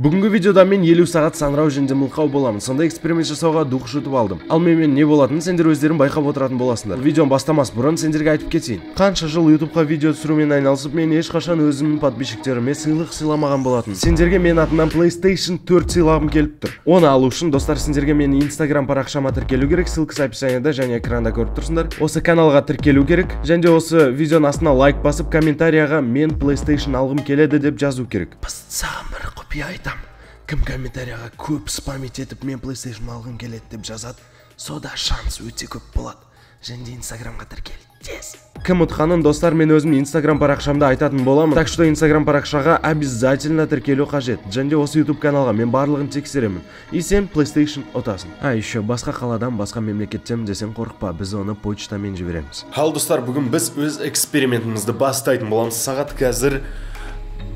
Бүгінгі видеода мен 50 сағат саңырау және мылқау боламын. Сондай эксперимент жасауға дух жұтып алдым. Ал менімен не болатынын сендер өздерің байқап отыратын боласыңдар. Видеоны бастамас бұрын сендерге айтып кетейін. Қанша жыл YouTube'қа видео түсірумен айналысып, мен ешқашан өзімнің подписчиктеріме сыйлық сыйламаған болатын. Сендерге мен атымнан PlayStation 4 сыйлағым келіп тұр. Оны алу үшін, достар, сендерге менің Instagram парақшама тіркелу керек. Ссылкасы описанияда және экранда көріп тұрсыңдар. Осы каналға тіркелу керек. Және де осы видеоның астына лайк басып, комментарияға мен PlayStation алғым келеді деп жазу керек. Саған бір құпия айтам. Кім комментарияға көп спамить етіп мен PlayStation алғым келеді деп жазады, сода шанс өте көп болады. Және де Инстаграмға тіркел. Тез. Кім ұтқанын, достар, мен өзім Инстаграм парақшамда айтатын боламын. Так что Инстаграм парақшаға обязательно тіркелу қажет. Және де осы YouTube каналға мен барлығын тексеремін. И сен PlayStation ұтасың. А еще басқа қаладан, басқа мемлекеттен десең қорықпа, біз оны почтамен жібереміз. Ал достар, бүгін біз өз экспериментімізді бастайтын боламыз. Сағат қазір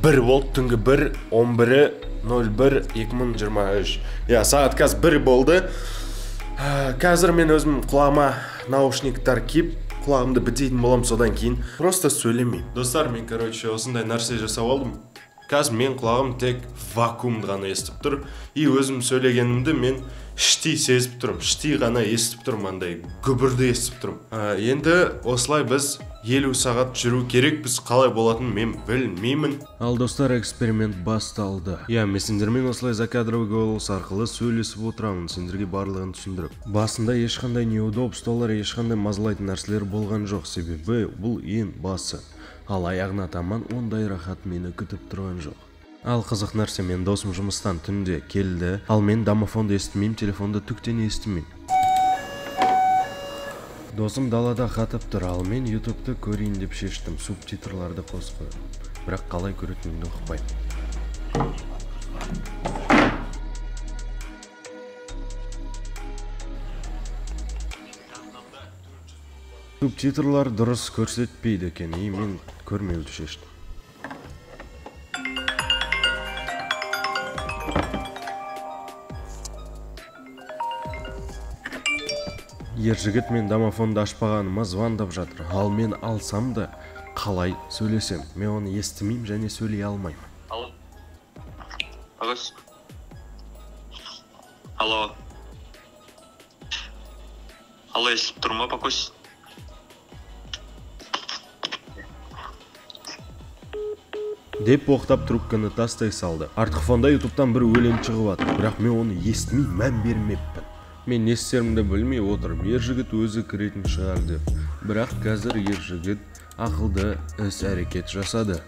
1 болды, түнгі 1, 11:01:2023. Я, сағат қазір 1 болды. Қазір мен өзім құлағыма наушниктар киіп, құлағымды бітейтін боламын, содан кейін просто сөйлемеймін. Достар, мен, короче, осындай нәрсе жасап алдым. Қазір мен құлағым тек вакуумды ғана естіп тұр. И өзім сөйлегенімді мен іштей сезіп тұрмын, іштей ғана естіп тұрмын, андай гүбірді естіп тұрмын. Енді осылай біз 50 сағат жүру керек, біз қалай болатынын мен білмеймін. Ал достар, эксперимент басталды. Я, мен сендермен осылай закадровый голос арқылы сөйлесіп отырамын, сендерге барлығын түсіндіріп. Басында ешқандай неудобстволар, ешқандай мазалайтын нәрселер болған жоқ, себебі бұл ең басы. Ал аяғына таман ондай рахат мені күтіп тұрған жоқ. Ал қызық нәрсе, мен досым жұмыстан түнде келді, ал мен домофонды естімеймін, телефонды түктен естімеймін. Досым далада қатып тұр, ал мен YouTube'ты көрейін деп шештім, субтитрларды қосып қойдым. Бірақ қалай көретінімді ұқпаймын. Субтитрлар дұрыс көрсетпейді екен, и мен көрмеуді шештім. Ер жігіт мен домофонды ашпағаныма звондап жатыр, ал мен алсам да қалай сөйлесем, мен оны естімеймін және сөйлей алмаймын. Алло. Алло. Алло, естіп тұр ма, Пакос? Деп боқтап трубканы тастай салды. Артқы фонда YouTube'тан бір өлең шығып жатыр, бірақ мен оны естімей мән бермеппін. Мен не істерімді білмей отырмын, ер жігіт өзі кіретін шығар деп. Бірақ қазір ер жігіт ақылды іс-әрекет жасады.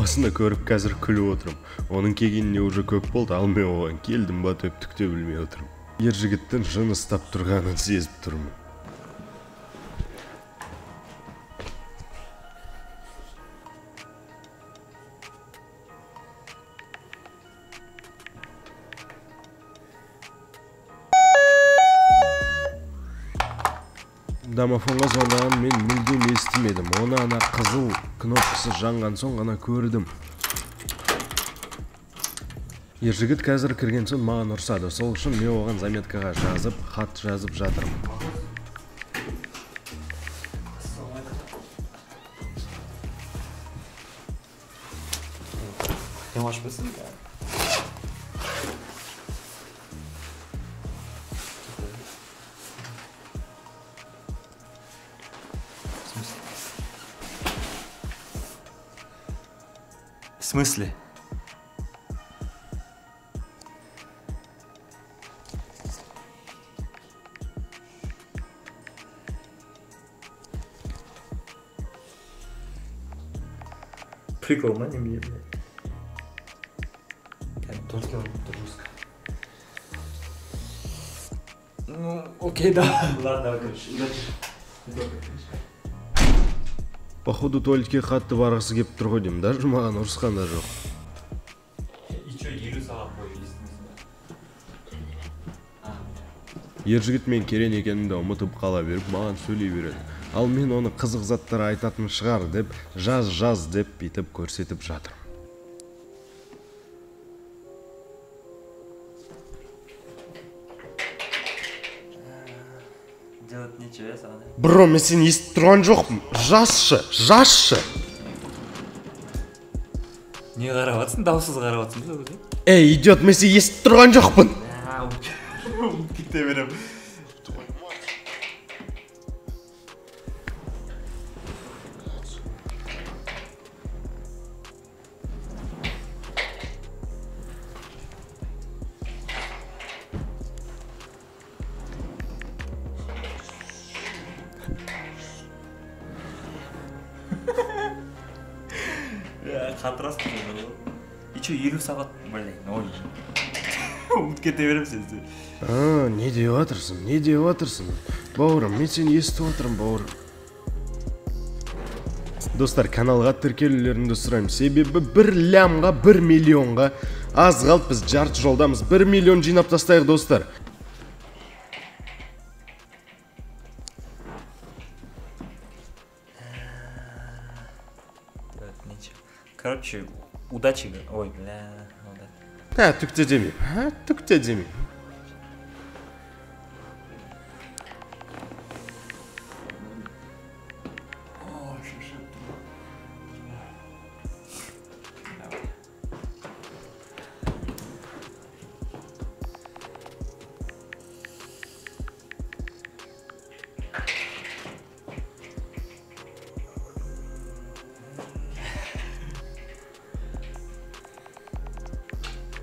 Осыны көріп қазір күліп отырмын. Оның келгеніне уже көп болды, ал мен оған келдім ба деп түк те білмей отырмын. Ер жігіттің жын ұстап тұрғанын сезіп тұрмын. Домофонға звондаған мен мүлдем естімедім. Оны ана қызыл кнопкасы жанған соң ғана көрдім. Ер жігіт қазір кірген соң маған ұрсады. Сол үшін мен оған заметкаға жазып, хат жазып жатырмын. В смысле? Прикол, на не мне, блядь. Только жестко. Ну, окей, да. Ладно, давай, короче, удачи. Походу туалетке қатты барғысы кеп тұр ғой деймін, даже маған ұрысқан да жоқ. И чё, 50 сағат бойы естімейсің ба? Ер жігіт мен керен екенімді ұмытып қала беріп, маған сөйлей береді. Ал мен оны қызық заттар айтатын шығар деп, жаз-жаз деп бүйтіп көрсетіп жатырмын. Делать нечего, саған. Бро, мен сені естіп тұрған жоқпын. Жазшы, жазшы. Не қарап жатсың? Дауыссыз қарап жатсың ба өзі? Эй, идиот, мен сені естіп тұрған жоқпын. Ұмытып кете беремін. Қатырасың. И чё, 50 сағат, блин, ой. Ұмытып кете беремін сені. Не деп жатырсың, не деп жатырсың? Бауырым, мен сені естіп отырмын, бауырым. Достар, каналға тіркелулеріңді сұраймын. Себебі 1 лямға, 1 миллионға аз қалды, біз жарты жолдамыз. 1 миллион жинап тастайық, достар. Короче, удачи. Ой, бля. Ә, түк те демеймін. Ә, түк те демеймін.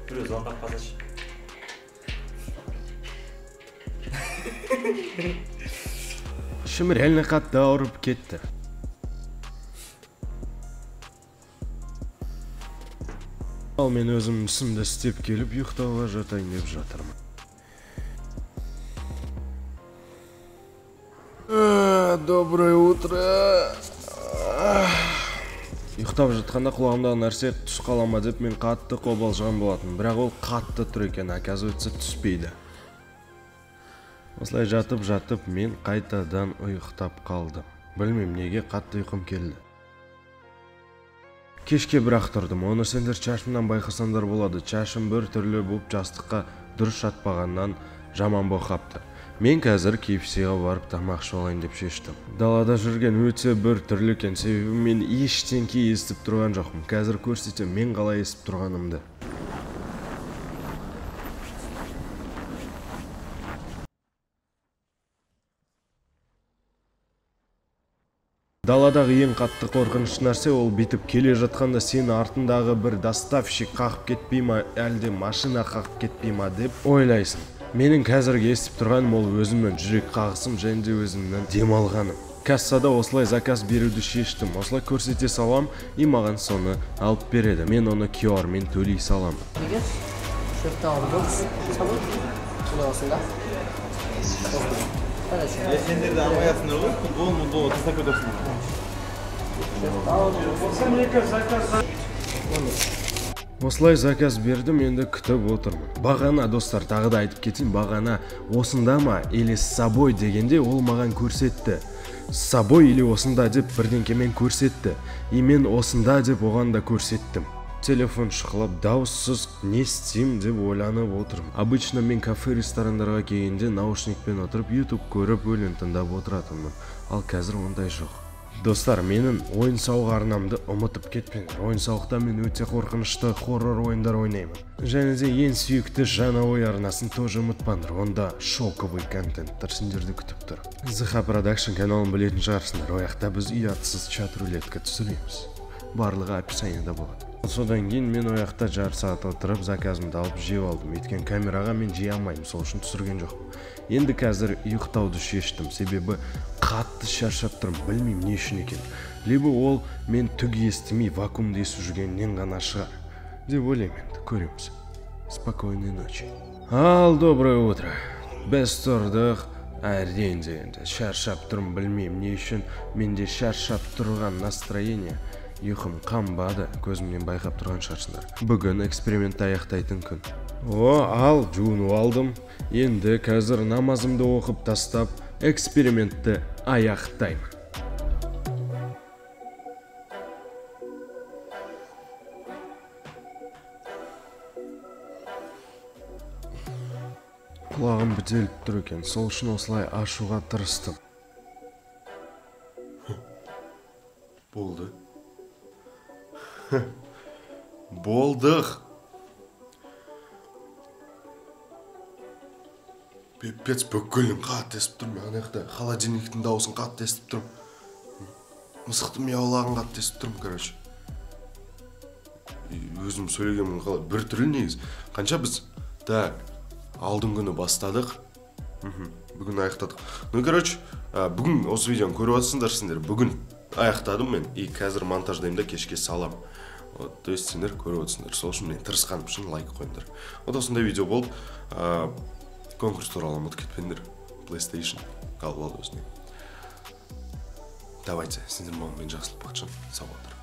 Біреу звондап қалсашы. Ішім реально қатты ауырып кетті. Ал мен өзім ісімді істеп келіп ұйықтауға жатайын деп жатырмын. Доброе утро. Ұйықтап жатқанда құлағымдағы нәрсе түс қала ма деп мен қатты қобалжыған болатын. Бірақ ол қатты тұр екен, оказывается, түспейді. Осылай жатып-жатып мен қайтадан ұйықтап қалдым. Білмеймін неге қатты ұйқым келді. Кешке бірақ тұрдым. Оны сендер шашымнан байқасаңдар болады. Шашым бір түрлі болып жастыққа дұрыс жатпағаннан жаман болып қапты. Мен қазір KFC-ға барып тамақ ішіп алайын деп шештім. Далада жүрген өте бір түрлі екен, себебі мен ештеңке естіп тұрған жоқпын. Қазір көрсетемін мен қалай естіп тұрғанымды. Даладағы ең қатты қорқынышты нәрсе ол бүйтіп келе жатқанда сені артындағы бір доставщик қағып кетпей ма, әлде машина қағып кетпей ма деп ойлайсың. Менің қазіргі естіп тұрғаным ол өзімнің жүрек қағысым және де өзімнің демалғаным. Кассада осылай заказ беруді шештім. Осылай көрсете салам, и маған соны алып береді. Мен оны QR-мен төлей саламын. Сендерді алмай жатсыңдар ғой, футбол, футбол, тастап кетесіңдер. Осылай заказ бердім, енді күтіп отырмын. Бағана, достар, тағы да айтып кетейін, бағана осында ма или с собой дегенде ол маған көрсетті. С собой или осында деп бірдеңкемен көрсетті. И мен осында деп оған да көрсеттім. Телефон шұқылап, дауыссыз не істеймін деп ойланып отырмын. Обычно мен кафе, ресторандарға келгенде наушникпен отырып, YouTube көріп, өлең тыңдап отыратынмын. Ал қазір ондай жоқ. Достар, менің ойын-сауық арнамды ұмытып кетпеңдер. Ойын-сауықта мен өте қорқынышты хоррор ойындар ойнаймын. Және де ең сүйікті Жаңа ой арнасын тоже ұмытпаңдар. Онда шоковый контенттер сендерді күтіп тұр. ZH Production каналын білетін шығарсыңдар. Ол жақта біз ұятсыз чат-рулетка түсіреміз. Барлығы описаниеда болады. Содан кейін мен ол жақта жарты сағат отырып заказымды алып жеп алдым. Өйткені камераға мен жей алмаймын, сол үшін түсірген жоқпын. Енді қазір ұйықтауды шештім, себебі қатты шаршап тұрмын, білмеймін не үшін екен. Либо ол мен түк естімей вакуумды естіп жүргеннен ғана шығар деп ойлаймын, енді көреміз. Спокойной ночи. Ал, доброе утро. Біз тұрдық, әрең дегенде шаршап тұрмын, білмеймін не үшін менде шаршап тұрған настроение. Ұйқым қанбады, көзімнен байқап тұрған шығарсыңдар. Бүгін экспериментті аяқтайтын күн. О, ал, жуынып алдым. Енді қазір намазымды оқып тастап, экспериментті аяқтаймын. Құлағым бітеліп тұр екен, сол үшін осылай ашуға тырыстым. Болды. Болдық. Пипец, бүкілін қатты естіп тұрмын. Ана жақта холодильниктің дауысын қатты естіп тұрмын. Мысықтың мияулағын қатты естіп тұрмын, короче. Өзім сөйлегенмін қалай бір түрлі негізі. Қанша біз так алдың күні бастадық. Бүгін аяқтадық. Ну, короче, бүгін осы видеоны көріп жатсыңдар сендер. Бүгін аяқтадым мен и қазір монтаждаймын да кешке салам. Вот, то есть сендер көріп отырсыңдар. Сол үшін мен тырысқаным үшін лайк қойыңдар. Вот осындай видео болды. Конкурс туралы ұмытып кетпеңдер. PlayStation алып алды өзіне. Давайте, сендер маған мен Жақсылық Бақытжан. Сау болыңдар.